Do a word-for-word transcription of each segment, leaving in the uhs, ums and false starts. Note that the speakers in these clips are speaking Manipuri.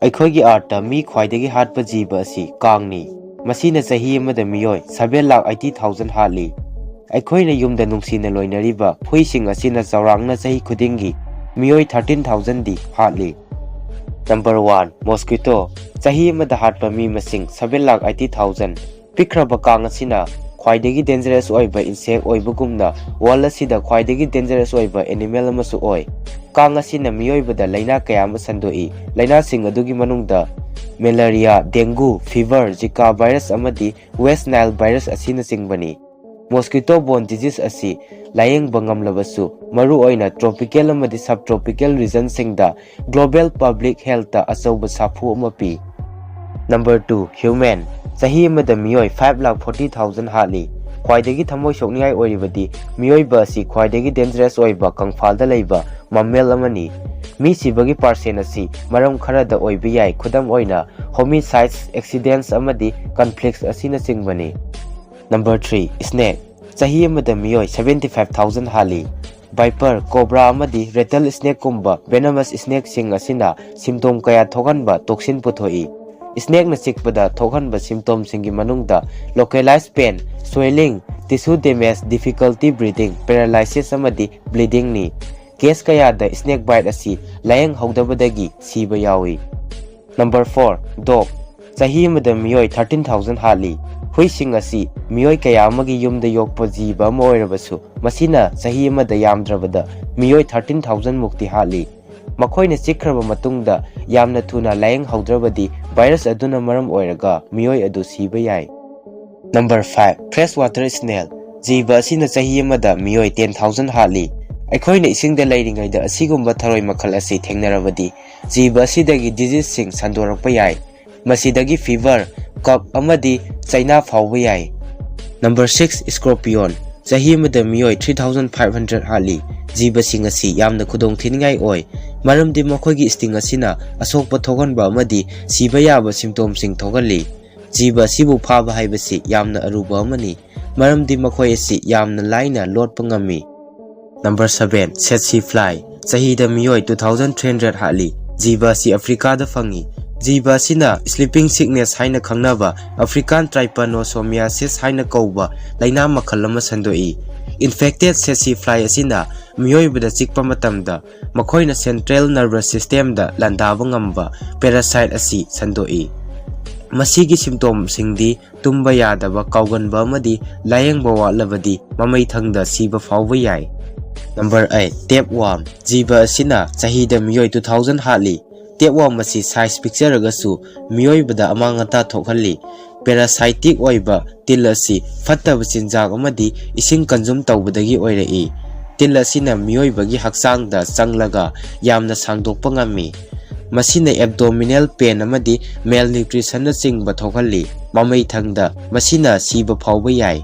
ꯑꯩꯈꯣꯏꯒꯤ ꯑꯥꯔꯠꯇ ꯃꯤ ꯈ꯭ꯋꯥꯏꯗꯒꯤ ꯍꯥꯠꯄ ꯖꯤꯕ ꯑꯁꯤ ꯀꯥꯡꯅꯤ꯫ ꯃꯁꯤꯅ ꯆꯍꯤ ꯑꯃꯗ ꯃꯤꯑꯣꯏ seven lakh eighty thousand ꯍꯥꯠꯂꯤ꯫ ꯑꯩꯈꯣꯏꯅ ꯌꯨꯝꯗ ꯅꯨꯡꯁꯤꯅ ꯂꯣꯏꯅꯔꯤꯕ ꯍꯨꯏꯁꯤꯡ ꯑꯁꯤꯅ ꯆꯥꯎꯔꯥꯛꯅ ꯆꯍꯤ ꯈꯨꯗꯤꯡꯒꯤ ꯃꯤꯑꯣꯏ thirteen thousand ꯗꯤ ꯍꯥꯠꯂꯤ꯫ Number one, mosquito꯫ ꯆꯍꯤ ꯑꯃꯗ ꯍꯥꯠꯄ ꯃꯤ ꯃꯁꯤꯡ seven lakh eighty thousand꯫ ꯄꯤꯛꯈ꯭ꯔꯕ ꯀꯥꯡ ꯑꯁꯤꯅ ꯈ꯭ꯋꯥꯏꯗꯒꯤ dangerous ꯑꯣꯏꯕ insect ꯑꯣꯏꯕꯒꯨꯝꯅ, world ꯑꯁꯤꯗ ꯈ꯭ꯋꯥꯏꯗꯒꯤ dangerous ꯑꯣꯏꯕ animal ꯑꯃꯁꯨ ꯑꯣꯏ꯫ ꯀꯥꯡ ꯑꯁꯤꯅ ꯃꯤꯑꯣꯏꯕꯗ ꯂꯥꯏꯅꯥ ꯀꯌꯥ ꯑꯃ ꯁꯟꯗꯣꯛꯏ꯫ ꯂꯥꯏꯅꯥꯁꯤꯡ ꯑꯗꯨꯒꯤ ꯃꯅꯨꯡꯗ malaria, dengue, fever, Zika virus ꯑꯃꯗꯤ West Nile virus ꯑꯁꯤꯅꯆꯤꯡꯕꯅꯤ꯫ Mosquito borne disease ꯑꯁꯤ ꯂꯥꯌꯦꯡꯕ ꯉꯝꯂꯕꯁꯨ, ꯃꯔꯨꯑꯣꯏꯅ tropical ꯑꯃꯗꯤ subtropical regionꯁꯤꯡꯗ global public healthꯇ ꯑꯆꯧꯕ ꯁꯥꯐꯨ ꯑꯃ ꯄꯤ꯫ Number two, human꯫ ꯆꯍꯤ ꯑꯃꯗ ꯃꯤꯑꯣꯏ five lakh forty thousand ꯍꯥꯠꯂꯤ꯫ ꯈ꯭ꯋꯥꯏꯗꯒꯤ ꯊꯃꯣꯏ ꯁꯣꯛꯅꯤꯡꯉꯥꯏ ꯑꯣꯏꯔꯤꯕꯗꯤ, ꯃꯤꯑꯣꯏꯕ ꯑꯁꯤ ꯈ꯭ꯋꯥꯏꯗꯒꯤ dangerous ꯑꯣꯏꯕ ꯀꯪꯐꯥꯜꯗ ꯂꯩꯕ mammal ꯑꯃꯅꯤ꯫ ꯃꯤ ꯁꯤꯕꯒꯤ percent ꯑꯁꯤ ꯃꯔꯝ ꯈꯔꯗ ꯑꯣꯏꯕ ꯌꯥꯏ, ꯈꯨꯗꯝ ꯑꯣꯏꯅ homicides, accidents ꯑꯃꯗꯤ conflicts ꯑꯁꯤꯅꯆꯤꯡꯕꯅꯤ꯫ Number three, snake꯫ ꯆꯍꯤ ꯑꯃꯗ ꯃꯤꯑꯣꯏ seventy five thousand ꯍꯥꯠꯂꯤ꯫ Viper, cobra ꯑꯃꯗꯤ rattlesnakeꯀꯨꯝꯕ venomous snakeꯁꯤꯡ ꯑꯁꯤꯅ symptom ꯀꯌꯥ ꯊꯣꯛꯍꯟꯕ toxin ꯄꯨꯊꯣꯛꯏ꯫ Snakeꯅ ꯆꯤꯛꯄꯗ ꯊꯣꯛꯍꯟꯕ symptomꯁꯤꯡꯒꯤ ꯃꯅꯨꯡꯗ localized pain, swelling, tissue damage, difficulty breathing, paralysis ꯑꯃꯗꯤ bleedingꯅꯤ꯫ Case ꯀꯌꯥꯗ snake bite ꯑꯁꯤ ꯂꯥꯌꯦꯡꯍꯧꯗꯕꯗꯒꯤ ꯁꯤꯕ ꯌꯥꯎꯏ꯫ Number four, dog꯫ ꯆꯍꯤ ꯑꯃꯗ ꯃꯤꯑꯣꯏ thirteen thousand ꯍꯥꯠꯂꯤ꯫ ꯍꯨꯏꯁꯤꯡ ꯑꯁꯤ ꯃꯤꯑꯣꯏ ꯀꯌꯥ ꯑꯃꯒꯤ ꯌꯨꯝꯗ ꯌꯣꯛꯄ ꯖꯤꯕ ꯑꯃ ꯑꯣꯏꯔꯕꯁꯨ, ꯃꯁꯤꯅ ꯆꯍꯤ ꯑꯃꯗ ꯌꯥꯝꯗ꯭ꯔꯕꯗ ꯃꯤꯑꯣꯏ thirteen thousand ꯃꯨꯛꯇꯤ ꯍꯥꯠꯂꯤ꯫ ꯃꯈꯣꯏꯅ ꯆꯤꯛꯈ꯭ꯔꯕ ꯃꯇꯨꯡꯗ ꯌꯥꯝꯅ ꯊꯨꯅ ꯂꯥꯌꯦꯡꯍꯧꯗ꯭ꯔꯕꯗꯤ, virus ꯑꯗꯨꯅ ꯃꯔꯝ ꯑꯣꯏꯔꯒ ꯃꯤꯑꯣꯏ ꯑꯗꯨ ꯁꯤꯕ ꯌꯥꯏ꯫ Number five, freshwater snail꯫ ꯖꯤꯕ ꯑꯁꯤꯅ ꯆꯍꯤ ꯑꯃꯗ ꯃꯤꯑꯣꯏ ten thousand ꯍꯥꯠꯂꯤ꯫ ꯑꯩꯈꯣꯏꯅ ꯏꯁꯤꯡꯗ ꯂꯩꯔꯤꯉꯩꯗ ꯑꯁꯤꯒꯨꯝꯕ ꯊꯔꯣꯏ ꯃꯈꯜ ꯑꯁꯤ ꯊꯦꯡꯅꯔꯕꯗꯤ, ꯖꯤꯕ ꯑꯁꯤꯗꯒꯤ diseaseꯁꯤꯡ ꯁꯟꯗꯣꯔꯛꯄ ꯌꯥꯏ꯫ ꯃꯁꯤꯗꯒꯤ fever, ꯀꯞ ꯑꯃꯗꯤ ꯆꯩꯅꯥ ꯐꯥꯎꯕ ꯌꯥꯏ꯫ Number six, scorpion꯫ ꯆꯍꯤ ꯑꯃꯗ ꯃꯤꯑꯣꯏ three thousand five hundred ꯍꯥꯠꯂꯤ꯫ ꯖꯤꯕꯁꯤꯡ ꯑꯁꯤ ꯌꯥꯝꯅ ꯈꯨꯗꯣꯡꯊꯤꯅꯤꯡꯉꯥꯏ ꯑꯣꯏ, ꯃꯔꯝꯗꯤ ꯃꯈꯣꯏꯒꯤ sting ꯑꯁꯤꯅ ꯑꯁꯣꯛꯄ ꯊꯣꯛꯍꯟꯕ ꯑꯃꯗꯤ ꯁꯤꯕ ꯌꯥꯕ symptomꯁꯤꯡ ꯊꯣꯛꯍꯜꯂꯤ꯫ ꯖꯤꯕ ꯑꯁꯤꯕꯨ ꯐꯥꯕ ꯍꯥꯏꯕꯁꯤ ꯌꯥꯝꯅ ꯑꯔꯨꯕ ꯑꯃꯅꯤ, ꯃꯔꯝꯗꯤ ꯃꯈꯣꯏ ꯑꯁꯤ ꯌꯥꯝꯅ ꯂꯥꯏꯅ ꯂꯣꯠꯄ ꯉꯝꯃꯤ꯫ Number seven, tsetse fly꯫ ꯆꯍꯤꯗ ꯃꯤꯑꯣꯏ two thousand three hundred ꯍꯥꯠꯂꯤ꯫ ꯖꯤꯕ ꯑꯁꯤ ꯑꯐ꯭ꯔꯤꯀꯥꯗ ꯐꯪꯏ꯫ ꯖꯤꯕ ꯑꯁꯤꯅ sleeping sickness ꯍꯥꯏꯅ ꯈꯪꯅꯕ African trypanosomiasis ꯍꯥꯏꯅ ꯀꯧꯕ ꯂꯩꯅꯥ ꯃꯈꯜ ꯑꯃ ꯁꯟꯗꯣꯛꯏ꯫ Infected tsetse fly ꯑꯁꯤꯅ ꯃꯤꯑꯣꯏꯕꯗ ꯆꯤꯛꯄ ꯃꯇꯝꯗ ꯃꯈꯣꯏꯅ central nervous systemꯗ ꯂꯥꯟꯗꯥꯕ ꯉꯝꯕ parasite ꯑꯁꯤ ꯁꯟꯗꯣꯛꯏ꯫ ꯃꯁꯤꯒꯤ symptomꯁꯤꯡꯗꯤ ꯇꯨꯝꯕ ꯌꯥꯗꯕ, ꯀꯥꯎꯒꯟꯕ ꯑꯃꯗꯤ ꯂꯥꯌꯦꯡꯕ ꯋꯥꯠꯂꯕꯗꯤ ꯃꯃꯩ ꯊꯪꯗ ꯁꯤꯕ ꯐꯥꯎꯕ ꯌꯥꯏ꯫ Number eight, tapeworm꯫ ꯖꯤꯕ ꯑꯁꯤꯅ ꯆꯍꯤꯗ ꯃꯤꯑꯣꯏ two thousand ꯍꯥꯠꯂꯤ꯫ Tapeworm ꯑꯁꯤ size ꯄꯤꯛꯆꯔꯒꯁꯨ ꯃꯤꯑꯣꯏꯕꯗ ꯑꯃꯥꯡ ꯑꯇꯥ ꯊꯣꯛꯍꯜꯂꯤ꯫ Parasitic ꯑꯣꯏꯕ ꯇꯤꯜ ꯑꯁꯤ ꯐꯠꯇꯕ ꯆꯤꯟꯖꯥꯛ ꯑꯃꯗꯤ ꯏꯁꯤꯡ consume ꯇꯧꯕꯗꯒꯤ ꯑꯣꯏꯔꯛꯏ꯫ ꯇꯤꯜ ꯑꯁꯤꯅ ꯃꯤꯑꯣꯏꯕꯒꯤ ꯍꯛꯆꯥꯡꯗ ꯆꯪꯂꯒ ꯌꯥꯝꯅ ꯁꯥꯡꯗꯣꯛꯄ ꯉꯝꯃꯤ꯫ ꯃꯁꯤꯅ abdominal pain ꯑꯃꯗꯤ malnutritionꯅꯆꯤꯡꯕ ꯊꯣꯛꯍꯜꯂꯤ꯫ ꯃꯃꯩ ꯊꯪꯗ ꯃꯁꯤꯅ ꯁꯤꯕ ꯐꯥꯎꯕ ꯌꯥꯏ꯫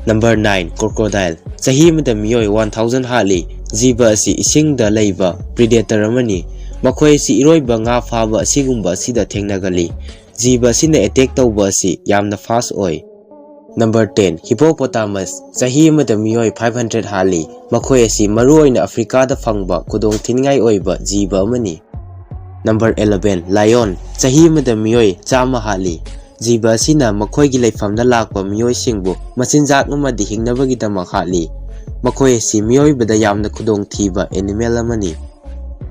Number nine, crocodile꯫ ꯆꯍꯤ ꯑꯃꯗ ꯃꯤꯑꯣꯏ one thousand ꯍꯥꯠꯂꯤ꯫ ꯖꯤꯕ ꯑꯁꯤ ꯏꯁꯤꯡꯗ ꯂꯩꯕ predator ꯑꯃꯅꯤ꯫ ꯃꯈꯣꯏ ꯑꯁꯤ ꯏꯔꯣꯏꯕ, ꯉꯥ ꯐꯥꯕ ꯑꯁꯤꯒꯨꯝꯕ ꯑꯁꯤꯗ ꯊꯦꯡꯅꯒꯜꯂꯤ꯫ ꯖꯤꯕ ꯑꯁꯤꯅ attack ꯇꯧꯕ ꯑꯁꯤ ꯌꯥꯝꯅ fast ꯑꯣꯏ꯫ Number ten, hippopotamus꯫ ꯆꯍꯤ ꯑꯃꯗ ꯃꯤꯑꯣꯏ five hundred ꯍꯥꯠꯂꯤ꯫ ꯃꯈꯣꯏ ꯑꯁꯤ ꯃꯔꯨꯑꯣꯏꯅ ꯑꯐ꯭ꯔꯤꯀꯥꯗ ꯐꯪꯕ ꯈꯨꯗꯣꯡ ꯊꯤꯅꯤꯡꯉꯥꯏ ꯑꯣꯏꯕ ꯖꯤꯕ ꯑꯃꯅꯤ꯫ Number eleven, lion꯫ ꯆꯍꯤ ꯑꯃꯗ ꯃꯤꯑꯣꯏ ꯆꯥꯝꯃ ꯍꯥꯠꯂꯤ꯫ ꯖꯤꯕ ꯑꯁꯤꯅ ꯃꯈꯣꯏꯒꯤ ꯂꯩꯐꯝꯗ ꯂꯥꯛꯄ ꯃꯤꯑꯣꯏꯁꯤꯡꯕꯨ ꯃꯆꯤꯟꯖꯥꯛ ꯑꯃꯗꯤ ꯍꯤꯡꯅꯕꯒꯤꯗꯃꯛ ꯍꯥꯠꯂꯤ꯫ ꯃꯈꯣꯏ ꯑꯁꯤ ꯃꯤꯑꯣꯏꯕꯗ ꯌꯥꯝꯅ ꯈꯨꯗꯣꯡꯊꯤꯕ animal ꯑꯃꯅꯤ꯫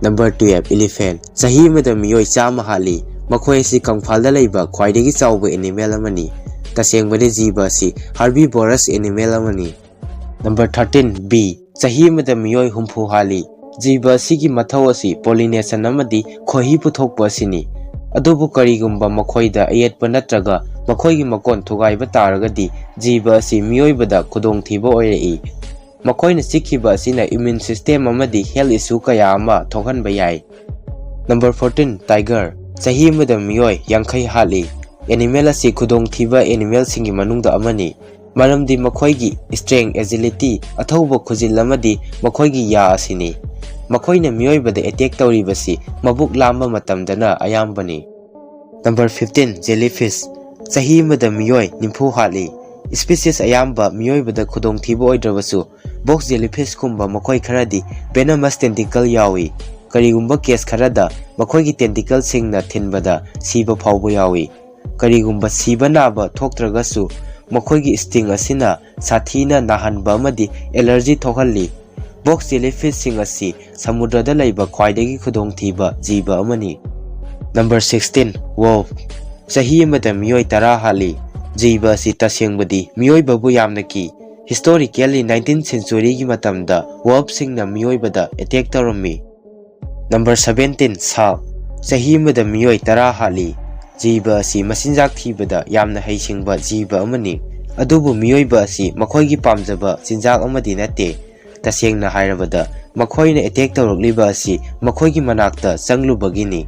Number twelve, elephant꯫ ꯆꯍꯤ ꯑꯃꯗ ꯃꯤꯑꯣꯏ ꯆꯥꯝꯃ ꯍꯥꯠꯂꯤ꯫ ꯃꯈꯣꯏ ꯑꯁꯤ ꯀꯪꯐꯥꯜꯗ ꯂꯩꯕ ꯈ꯭ꯋꯥꯏꯗꯒꯤ ꯆꯥꯎꯕ animal ꯑꯃꯅꯤ꯫ ꯇꯁꯦꯡꯕꯗꯤ ꯖꯤꯕ ꯑꯁꯤ herbivorous animal ꯑꯃꯅꯤ꯫ Number thirteen, bee꯫ ꯆꯍꯤ ꯑꯃꯗ ꯃꯤꯑꯣꯏ ꯍꯨꯝꯐꯨ ꯍꯥꯠꯂꯤ꯫ ꯖꯤꯕ ꯑꯁꯤꯒꯤ ꯃꯊꯧ ꯑꯁꯤ pollination ꯑꯃꯗꯤ ꯈꯣꯏꯍꯤ ꯄꯨꯊꯣꯛꯄ ꯑꯁꯤꯅꯤ꯫ ꯑꯗꯨꯕꯨ ꯀꯔꯤꯒꯨꯝꯕ ꯃꯈꯣꯏꯗ ꯑꯌꯦꯠꯄ ꯅꯠꯇ꯭ꯔꯒ ꯃꯈꯣꯏꯒꯤ ꯃꯀꯣꯟ ꯊꯨꯒꯥꯏꯕ ꯇꯥꯔꯒꯗꯤ ꯖꯤꯕ ꯑꯁꯤ ꯃꯤꯑꯣꯏꯕꯗ ꯈꯨꯗꯣꯡꯊꯤꯕ ꯑꯣꯏꯔꯛꯏ꯫ ꯃꯈꯣꯏꯅ ꯆꯤꯛꯈꯤꯕ ꯑꯁꯤꯅ immune system ꯑꯃꯗꯤ health issue ꯀꯌꯥ ꯑꯃ ꯊꯣꯛꯍꯟꯕ ꯌꯥꯏ꯫ Number fourteen, tiger꯫ ꯆꯍꯤ ꯑꯃꯗ ꯃꯤꯑꯣꯏ ꯌꯥꯡꯈꯩ ꯍꯥꯠꯂꯤ꯫ Animal ꯑꯁꯤ ꯈꯨꯗꯣꯡꯊꯤꯕ animalꯁꯤꯡꯒꯤ ꯃꯅꯨꯡꯗ ꯑꯃꯅꯤ, ꯃꯔꯝꯗꯤ ꯃꯈꯣꯏꯒꯤ strength, agility, ꯑꯊꯧꯕ ꯈꯨꯖꯤꯜ ꯑꯃꯗꯤ ꯃꯈꯣꯏꯒꯤ ꯌꯥ ꯑꯁꯤꯅꯤ꯫ ꯃꯈꯣꯏꯅ ꯃꯤꯑꯣꯏꯕꯗ attack ꯇꯧꯔꯤꯕꯁꯤ ꯃꯕꯨꯛ ꯂꯥꯝꯕ ꯃꯇꯝꯗꯅ ꯑꯌꯥꯝꯕꯅꯤ꯫ Number fifteen, jellyfish꯫ ꯆꯍꯤ ꯑꯃꯗ ꯃꯤꯑꯣꯏ ꯅꯤꯐꯨ ꯍꯥꯠꯂꯤ꯫ Species ꯑꯌꯥꯝꯕ ꯃꯤꯑꯣꯏꯕꯗ ꯈꯨꯗꯣꯡꯊꯤꯕ ꯑꯣꯏꯗ꯭ꯔꯕꯁꯨ, box jellyfishꯀꯨꯝꯕ ꯃꯈꯣꯏ ꯈꯔꯗꯤ venomous tentacle ꯌꯥꯎꯏ꯫ ꯀꯔꯤꯒꯨꯝꯕ ꯀꯦꯁ ꯈꯔꯗ ꯃꯈꯣꯏꯒꯤ ꯇꯦꯟꯇꯤꯀꯜꯁꯤꯡꯅ ꯊꯤꯟꯕꯗ ꯁꯤꯕ ꯐꯥꯎꯕ ꯌꯥꯎꯏ꯫ ꯀꯔꯤꯒꯨꯝꯕ ꯁꯤꯕ ꯅꯥꯕ ꯊꯣꯛꯇ꯭ꯔꯒꯁꯨ, ꯃꯈꯣꯏꯒꯤ ꯁ꯭ꯇꯤꯡ ꯑꯁꯤꯅ ꯁꯥꯊꯤꯅ ꯅꯥꯍꯟꯕ ꯑꯃꯗꯤ ꯑꯦꯂꯔꯖꯤ ꯊꯣꯛꯍꯜꯂꯤ꯫ ꯕꯣꯛꯁ ꯖꯦꯂꯤꯐꯤꯁꯁꯤꯡ ꯑꯁꯤ ꯁꯃꯨꯗ꯭ꯔꯗ ꯂꯩꯕ ꯈ꯭ꯋꯥꯏꯗꯒꯤ ꯈꯨꯗꯣꯡꯊꯤꯕ ꯖꯤꯕ ꯑꯃꯅꯤ꯫ Number sixteen, wolf. ꯆꯍꯤ ꯑꯃꯗ ꯃꯤꯑꯣꯏ ꯇꯔꯥ ꯍꯥꯠꯂꯤ꯫ ꯖꯤꯕ ꯑꯁꯤ ꯇꯁꯦꯡꯕꯗꯤ ꯃꯤꯑꯣꯏꯕꯕꯨ ꯌꯥꯝꯅ ꯀꯤ꯫ ꯍꯤꯁꯇꯣꯔꯤꯀꯦꯜꯂꯤ ꯅꯥꯏꯟꯇꯤꯟ ꯁꯦꯟꯆꯨꯔꯤꯒꯤ ꯃꯇꯝꯗ ꯋꯥꯔꯐꯁꯤꯡꯅ ꯃꯤꯑꯣꯏꯕꯗ ꯑꯦꯇꯦꯛ ꯇꯧꯔꯝꯃꯤ꯫ Number seventeen, shark. ꯆꯍꯤ ꯑꯃꯗ ꯃꯤꯑꯣꯏ ꯇꯔꯥ ꯍꯥꯠꯂꯤ꯫ ꯖꯤꯕ ꯑꯁꯤ ꯃꯆꯤꯟꯖꯥꯛ ꯊꯤꯕꯗ ꯌꯥꯝꯅ ꯍꯩꯁꯤꯡꯕ ꯖꯤꯕ ꯑꯃꯅꯤ, ꯑꯗꯨꯕꯨ ꯃꯤꯑꯣꯏꯕ ꯑꯁꯤ ꯃꯈꯣꯏꯒꯤ ꯄꯥꯝꯖꯕ ꯆꯤꯟꯖꯥꯛ ꯑꯃꯗꯤ ꯅꯠꯇꯦ꯫ ꯇꯁꯦꯡꯅ ꯍꯥꯏꯔꯕꯗ, ꯃꯈꯣꯏꯅ ꯑꯦꯇꯦꯛ ꯇꯧꯔꯛꯂꯤꯕ ꯑꯁꯤ ꯃꯈꯣꯏꯒꯤ ꯃꯅꯥꯛꯇ ꯆꯪꯂꯨꯕꯒꯤꯅꯤ꯫